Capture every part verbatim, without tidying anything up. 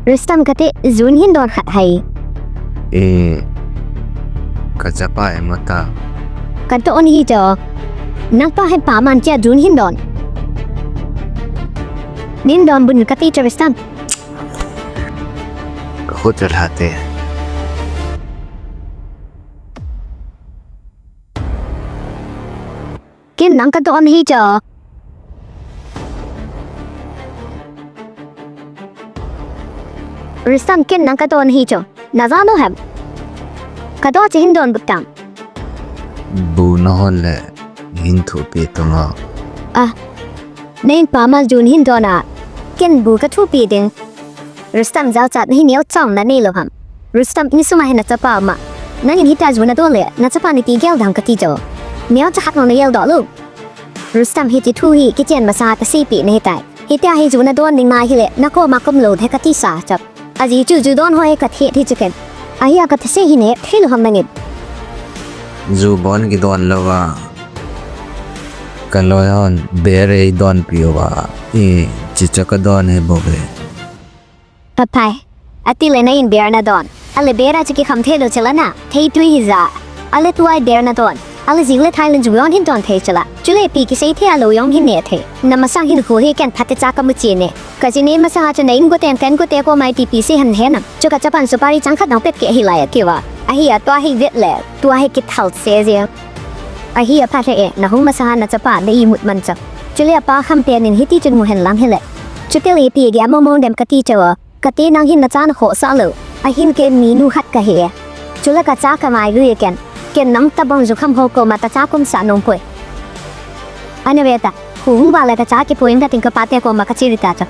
Rustam kati, ju nahin don khat hai. Eh, kachapa e mata. Kato on hi cho. Nang pa hai pa man chia ju nahin don. Nahin don bun kati cho Rustam. Ka hotel hate. Ken nang kato on hi cho. Rustam ken nang kato on hi cho. Na za no hem. Kato che hin don butang. Bu na hon le hin thupi tonga. Ah. Nahin pa mal ju nahin don a. Ken bu kathupi ding. Rustam jao chat hi neo chong na nei lo ham. Rustam insung a hin na chapa ma. Nangin hita ju na don le, na chapa ni ti gel dang kati jo. Neo cha khat no na gel do lo. Rustam hiti thu hi kichen masa ka seipi na hitai. Hitia hi ju na don ding ma hi le, na koma kom lo the kati sa chap. Aji chu ju don hoi ka thi thi chicken. Ahi a ka thi se hi ne, thi lo ham nangin. Ju bon kidon lo va. Ka loi hon beer ei don piu va. I, chicha ka don he bo ve. Papai, ati le na in beer na don. Ale beer a chiki kham thei lo chela na, thei tui hi za. Ale tuai beer na don. Ale jing le Thailand ju yon hin don thei chela. Chule pi kisei thei a lo yong hin ne thei. Na masang hin khu hi ken phat te cha ka mu chi ne. Ka ji ne masang a chu na in go ten ken go te ko mai ti pi se han he na. Chu ka chapan supari chang khat nong pet ke hi lai a ti va. Ahi a tua hi vet le, tua hi kithal se je. Ahi a phat he e, na hung masang a na chapa na imut man cha. Chule a pa kham te nin hiti chun mu hen lang he le. Chu te le pi ge a mo mo dem ka ti che va. Kati nang hin na cha na khosa lo. Ahin ken minu khat kahi e. Chule ka cha ka ngai lui ken. Ken nang tabang ju kham ho koma ka cha kum sa nong poi. Ana ve ta. Hu hung ba le ka cha kipoi inga ting ka pa te koma ka chi ri ta cha.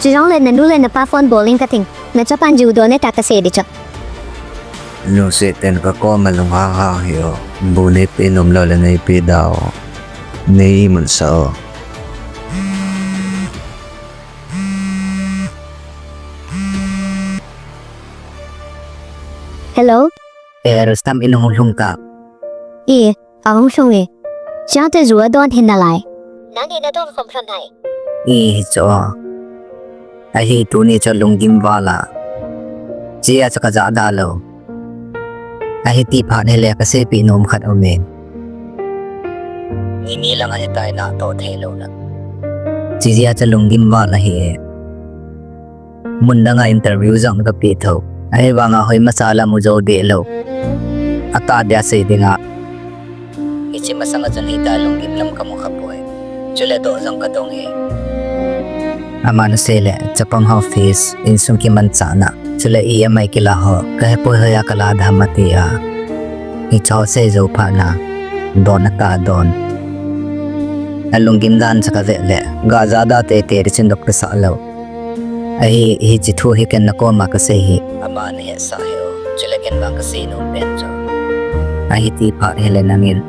Chujong le na nu le na pa phone bol inga ting. Na chapan ju don e ta ka sei di cha. Lungset ten ka koma lunghang hang hi o. Bu nei pe nom lo le nei pe da o. Nei imut sa o. Hello? Eh, Rustam in hung lhung ta. Eh, a hung lhung e. Chate ju a don hin na lai. Nang in a don khom khom nai. Eh, cho. Ahi tuni cho lunggim vala. Chia cho ka ja da lo. Ahi ti phat he le ka seipi nom khat um e. Ni ni lang ahi tai na to thei lo na. Chi jia cha lunggim val ahi e. Mun dang a interview jong ka pe tho. Ahi vang a hoi masa la mu jo de lo. Ata dia sei ding a. Hichi masang a chun hita lunggim lam ka mu kha poi. Chule do jong ka dong e. Aman sei le, chapang ho fees, insung kimanchahna. Chule E M I kila ho, ka hepoi hoiya ka la dam ati a. Hicho sei jou phat na, don a ka don. A lunggim dan cha ka ve le, ga ja da te te ri chin dok ka sa lo. Ahi, hichi thu hi ken na koma ka sei hi. Aman he sa he o, chule ken vang ka sei nom pen cho. Ahi ti phat he le nangin.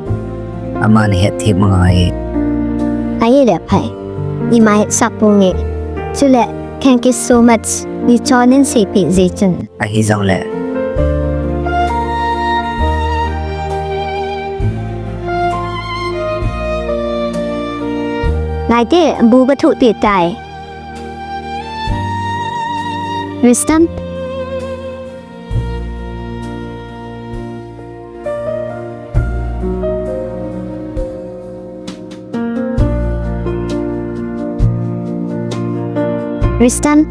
Aman he thi ma ngai. Ahi le phai. Ni mai sa pu nge. Chule, thank you so much. Ni cho nin seipi ji chun. Ahi jong le. Ngai te, bu ka thu ti tai. Rustam? Rustam,